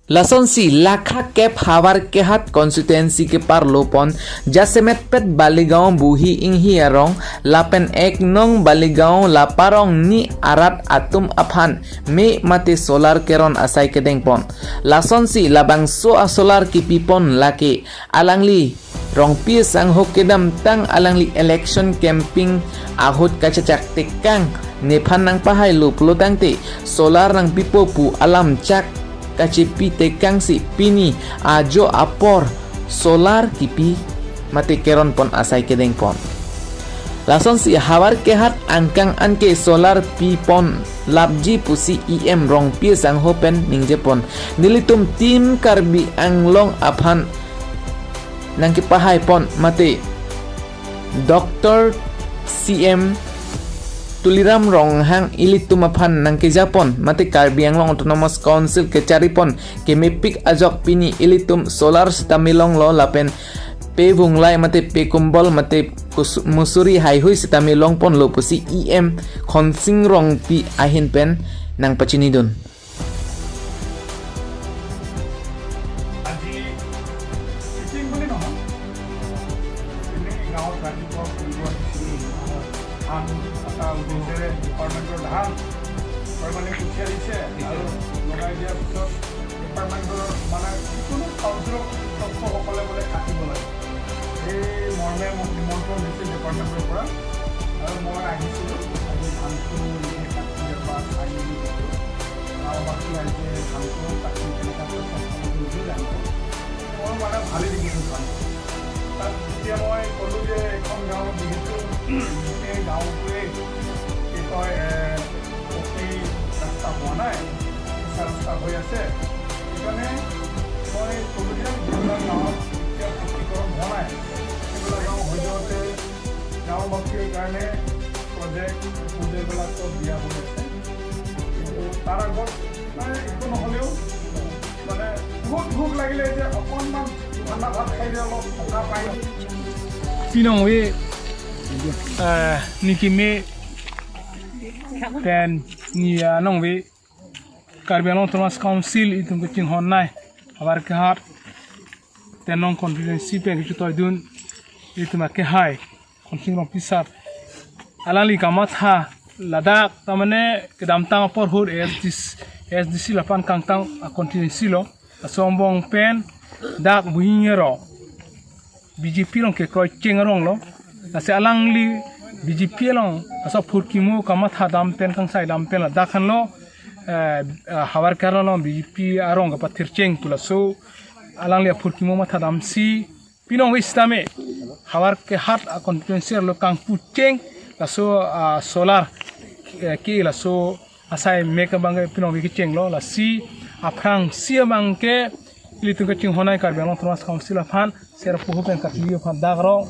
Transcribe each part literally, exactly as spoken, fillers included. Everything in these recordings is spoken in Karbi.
Lasonsi lakha kep Howraghat constituency keparlo pon jasemetpet Baligaon Buhi Inghi arong lapen ek nong Baligaon laparong ni arat atum aphan me mate solar keron asai kedeng pon. Lasonsi labangso a solar kipi pon lake alangli Rongpi asangho kedamtang alangli election campaign ahut kachechak tekang nephan nangpahai lo pulo tangte solar nangpipo pu alam chak kachepi tekangsi pini ajo apor solar kipi mate keron pon asai kedeng pon. Lasonsi Howraghat angkang anke solar pi pon lapji pusi E M Rongpi asangho pen ningje pon. Nelitum Team Karbi Anglong aphan nangkepahai pon mate Doctor C M Tuliram Ronghang ilitum aphan nangkeja pon mate Karbi Anglong Autonomous Council kechari pon kemepik ajok pini ilitum solar sitame longlo lapen pe vunglai mate pe kumbol mate kus-, musuri haihui sitame long ponlo pusi E M Khonsing Rongpi ahin pen nangpachinidun. আজি মিটিং বুলি নহয়, এনেই গাঁৱত ৰাতিপুৱা ফুৰিব আহিছিলোঁ। ধান কটা উদ্দেশ্যেৰে ডিপাৰ্টমেণ্টৰ ধান, ডিপাৰ্টমেণ্টে কঠীয়া দিছে আৰু লগাই দিয়াৰ পিছত ডিপাৰ্টমেণ্টৰ মানে যিকোনো কাউন্সিলৰ সদস্যসকলে বোলে কাটিব লাগে। এই মৰ্মে মোক নিমন্ত্ৰণ দিছিল ডিপাৰ্টমেণ্টৰ পৰা আৰু মই আহিছিলোঁ। আজি ধানটো নিজে কাটি ইয়াৰ পৰা চাই মেলি গৈছোঁ। গাঁওবাসী ৰাইজে ধানটো কাটি কেনেকুৱা প্ৰচেছ কৰিছে নিজে জানিব। মই মানে ভালেই দেখিছোঁ ধানটো। তাত যেতিয়া মই ক'লোঁ যে এইখন গাঁৱত যিহেতু গোটেই গাঁওটোৱেই কি কয়, এ, পকী ৰাস্তা হোৱা নাই, কেঁচা ৰাস্তা হৈ আছে, সেইকাৰণে মই ক'লোঁ যে যিবিলাক গাঁৱত এতিয়া পকীকৰণ হোৱা নাই, সেইবিলাক গাঁও হৈ যাওঁতে গাঁওবাসীৰ কাৰণে প্ৰজেক্ট প্ৰপ'জেলবিলাক চব দিয়া হৈ আছে। কিন্তু তাৰ আগত মানে একো নহ'লেও মানে বহুত ভোক লাগিলে যে অকণমান ঠাণ্ডা ভাত খাই যে অলপ সকাহ পায়। Pinong ve, eh, niki me pen ni anong ve Karbi Anglong Autonomous Council itum kachinghon nai Howraghat ten nong constituency pen kachetoi dun itum akehai Khonsing Rongpi sir. Alangli kamatha ladak tamane kedamtang apor ahut A S D C, A S D C lapen kangtang a constituency lo. Laso angbong pen dak Buhi Inghi arong B J P along kekroi cheng arong lo. Lasi alangli B J P along laso aphurkimo kamatha dam pen kangsai dam pen ladak henlo, eh, eh, Howraghat along B J P arong kapathir cheng pu laso alangli aphurkimo matha damsi pinong ve sitame Howraghat a constituency arlo kangpu cheng laso, ah, solar, eh, ke laso asai mek abang ke pinong ve kecheng lo. Lasi aphrangsi abang ke ilitum kachinghon nai Karbi Anglong Autonomous Council aphan serpo pen katili aphan dak rong,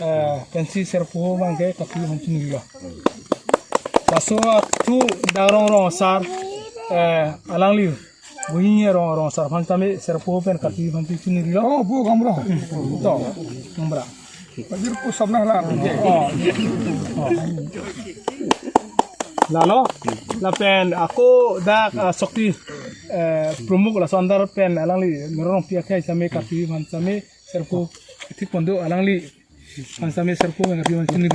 eh, pensi serpo abang ke katili aphan chinilo. Laso athu dak rong rong sar, eh, alangli Buhi Inghi arong arong sar aphan sitame serpo pen katili aphan chinilo. Oh, bu kamra. To, kamra. Pajir pu samna hala. Oh. Oh. Lalo, lapen ako dak, ah, Shakti, eh, Pramukh laso under pen alangli Mero Rongpi akhai sitame katili aphan sitame serpo thik pon do alangli aphan sitame serpo pen katili aphan chinilo.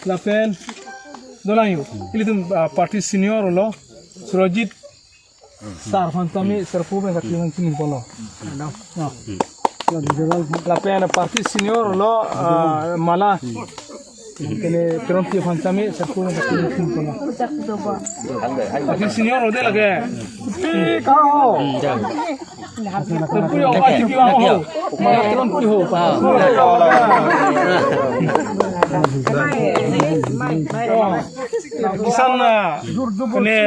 Lapen dolang yo, ilitum, ah, party senior lo Surajit sar aphan sitame serpo pen katili aphan chinilo. No. Lapen party senior lo, ah, Mala. Kene Teronpi aphan sitame serpo pen katili aphan chinilo. Party senior lo de lake. Pi ka ho. Pi ho, ah, pi ho. Mala Teronpi ho. Kisan, ah, Kene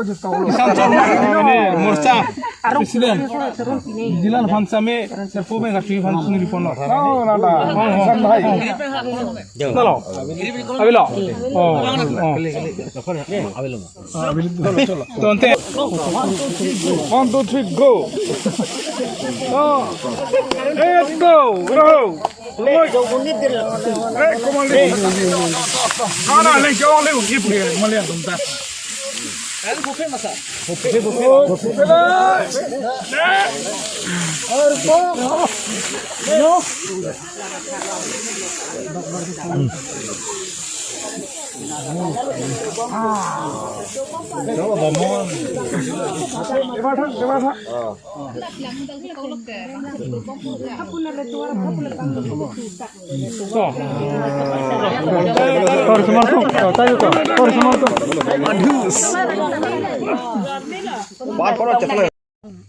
Kisan Chorma kene Morcha President. Jilan aphan sitame serpo pen katili aphan chinilo pon lo. Oh, nada. Kisan bhai. Nalo. Avelo. Oh, oh. Avelo. Tonte. One, two, three, go. Oh. Let's go. Go. Oi. Eh, come on, let's go. No, no, let's go. Let's go. Come on, let's go. Kan buffet masa? Buffet, buffet. Buffet. Aur kok. No.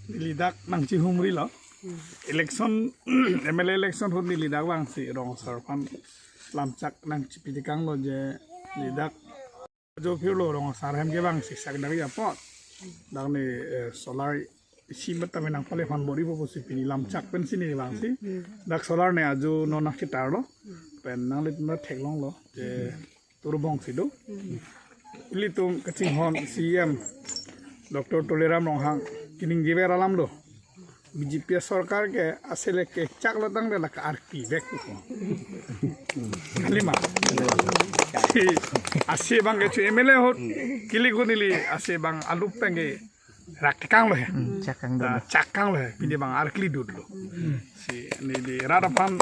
Neli dak nangchihumrilo. Election, M L A election ahut neli dak vangsi rong asar aphan lamchak nangchipitekanglo je neli dak ajo phirlo rong asar ahem ke vangsi sak dak apot. Dak ni, eh, solar isi met tame nangpale aphan bor-ipo pusi pini lamchak pensi neli vangsi. Dak solar ne ajo non nangchitarlo. Pen nanglitum theklonglo je turbong si do. Ilitum kachinghon C E M Doctor Tuliram Ronghang keningjever alam do. B J P sorkar ke ase le kechaklo tangte la ka-arkli vek. Kalima. Ase abang ke chu M L A ahut kili ko neli ase abang alup pen ke raktekanglo he. Hmm, chakang do. Ah, chakanglo he. Pini abang arkli dutlo. Si neli rat aphan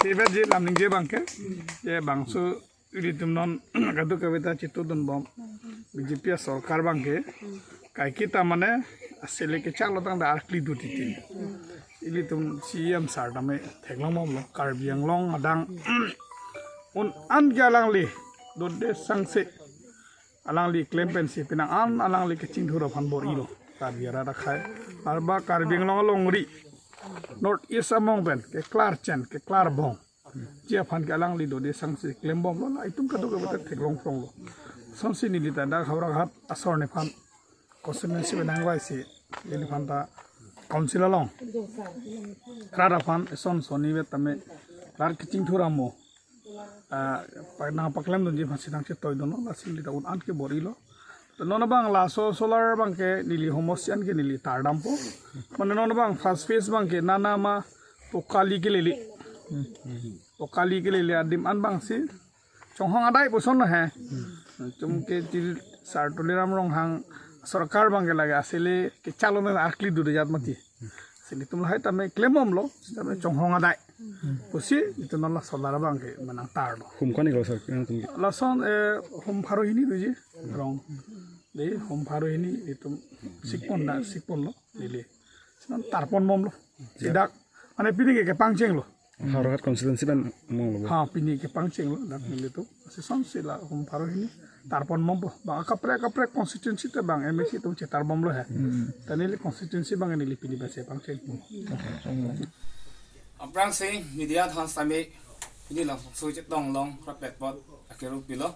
si vet je lam ningje abang ke. Je bangso ilitum non kadokave ta chitudunbom B J P sorkar abang ke. Kaike ta mane ase le kechaklo tangte arkli dut titi. Ilitum C E M sir tame theklongbomlo Karbi Anglong adang un-an ke alangli dode sangse alangli klem pensi penang an alangli kachingthur aphan bor-ilo. Karbi arat akhei arba Karbi Anglong alongri North East among pen keklar chen keklar bong. Ji aphan ke alangli dode sangse klembomlo, la itum kadokave ta theklongphlonglo. Sonsi neli ta dak Howraghat asor nephan constituency benang vaisi neliphan ta council along rat aphan son soni vet tame rat kachingthur amo, ah, pa-, nangpaklemdunji aphansi nangchetoidunlo, lasi neli ta un-an ke bor-ilo. To non abang laso solar abang ke neli homos an ke neli tardampo. Mane non abang first phase abang ke nana ma pokali kelele. Pokali kelele adim an abangsi chonghong adai puson he. Chum ke til sar Tuliram Ronghang sorkar abang ke lake ase le kechaklo tangte arkli dut jat mati. Si nelitum lahai tame klembomlo, tame chonghong adai. Pusi itum non la solar abang ke manang tarlo. Hum ko-an iklo sir, nangtum ke? Lason, eh, hum pharo hini doji, rong. De hum pharo hini itum sikpon da, sikponlo, neli. Sinon tarponbomlo. Si dak, mane pini ke kepangchenglo. Howraghat constituency pen monglo bo. Ha, pini kepangchenglo, dak nelitum. Si sonsi la hum pharo hini tarponbompo. Bang akaprek akaprek constituency ta bang M A C atum chetarbomlo he. Hmm. Ta neli constituency abang neli pini pensi pangcheng. Aphrangsi media atum sitame pini labangso chetong long rapet apot akiru pilo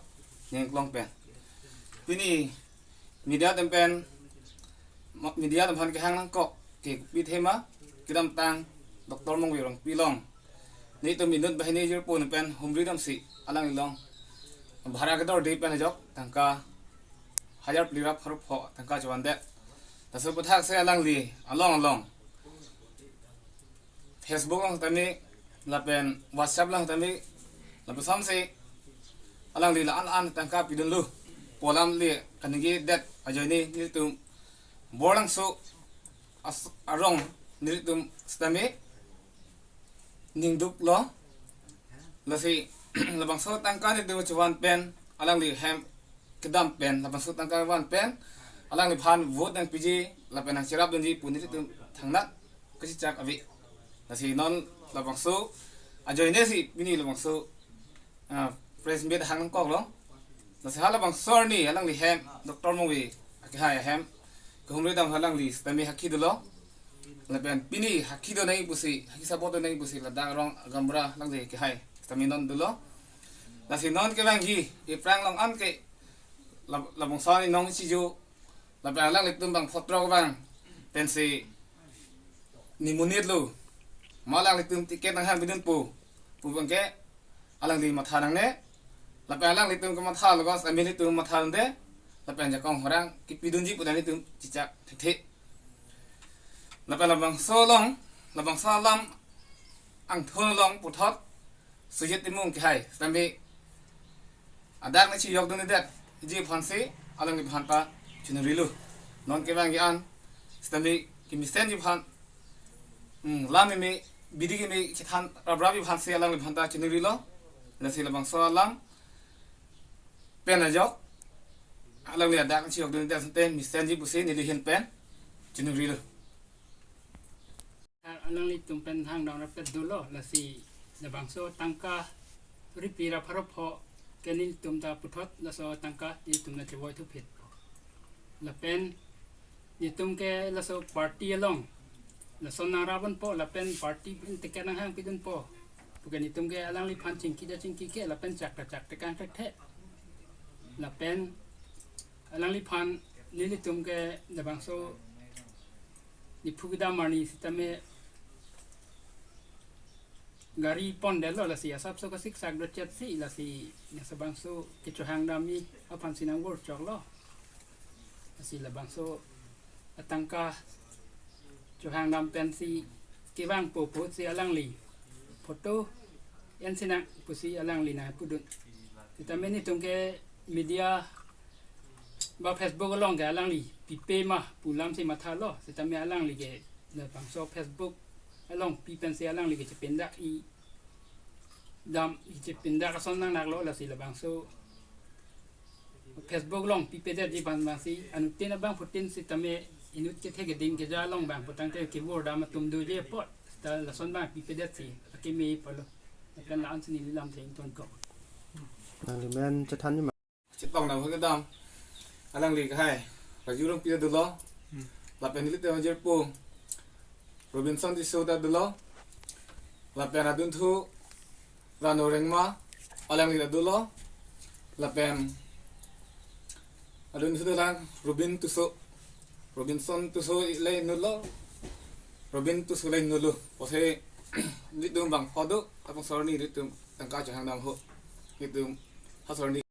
ningklong pen. Pini media atum pen, ma-, media atum aphan kehang nangkok ke kopi athema kedamtang Doctor Mongve Rongpi along nelitum inut banghini jirpo pen humri damsi alanglilong bhara kedorde pen ajok tangka hajar phli ra pharo pho tangka chevandet. Laso aphuthak si alangli along along Facebook along tame lapen WhatsApp along tame lapen sonsi alangli la-an an tangka pidunlo pu alam le kaningjedet ajoine nelitum Borlangso as-, arong nelitum sitame ningduklo. Lasi labangso tangka nelitum chevan pen alangli hem kedam pen labangso tangka van pen alangliphan vote nangpiji lapen nangcherapdunji pu nelitum thangnat kachechak ave. Lasi non labangso ajoine si pini labangso, ah, press meet hang nangkoklo. Lasi halabangso arni alangli hem Doctor Mongve akehai ahem kehumri dam alangli sitame hakhi dolo. Lapen pini hakhi do nangji pusi, hakhi support do nangji pusi ladak arong agamra alangli akehai sitame non dolo. Lasi non kevangji aphrang along an ke lab-, labangso arni nong chiju lapen alanglitum bang photro abang pensi nimonit lo. Ma alanglitum ticket nanghang pidunpo pu abang ke alangli matha nangne. Lapen alanglitum kematha lo bang sitame nelitum matha nangne. Lapen jakong horang kipidunji pu nelitum chechak thekthe. Lapen labangso along, labangso alam angthun along puthot Sujit Timung akehai sitame adak nangchijokdundedet ji aphansi alangliphan ta Chiningri lo. Non kevang ke-an sitame kemesenji aphan, hmm, lam keme, bidi keme chethan raprap aphan si alangliphan ta chiningri lo. Lasi labangso alam pen ajok alangli adak chirok dun te mesenji pusi neli ahin pen chiningri lo. Alanglitum pen hangdam rapet dolo, lasi labangso tangka ripli ra pharo pho ke nelitum ta puthot laso tangka nelitum ta chevoi thuphit. Lapen nelitum ke laso party along lason nangrap ponpo, lapen party pen ticket nanghang pidunpo pu ke nelitum ke alangliphan chingki ja chingki ke, lapen chak ta chak tekang thekthe. Lapen alangliphan nelitum ke labangso niphu kedam arni sitame gari pondetlo, lasi asapso kasiksak do chetsi, lasi nasa bangso kechohang damji aphan si nang work choklo. Lasi labangso atangka chohang dam pensi kevangpo pusi alangli photo en sinang pusi alangli nangpudun. Sitame nelitum ke media ba Facebook along ke alangli pipe ma pu alam si mathalo, sitame alangli ke labangso Facebook along pi pensi alangli ke chepindakji dam, chepindak ason nangnaklo, lasi labangso Facebook along pipedetji aphan bangsi anuttin abangphutin sitame inut kethe keding keja along bangphu tangte kevor dam atum doji apot ta lason bang pipedetsi akeme pulo. Lapen la-an si neli lamthe ington kok. Nangli men chethanji ma? Chetong dam kedam alangli ke hai Raju Rongpi ta dolo. Hmm. Lapen nelitum ajirpo Robinson Tisso ta dolo. Lapen adunthu Rano Rengma alangli ta dolo. Lapen adunthu dolang Robin Tisso. Robinson Tisso le inutlo. Robin Tisso le inutlo. Pusi nelitum bang pho do, apang sorni nelitum tangka chohang dam ho. Nelitum ha sorni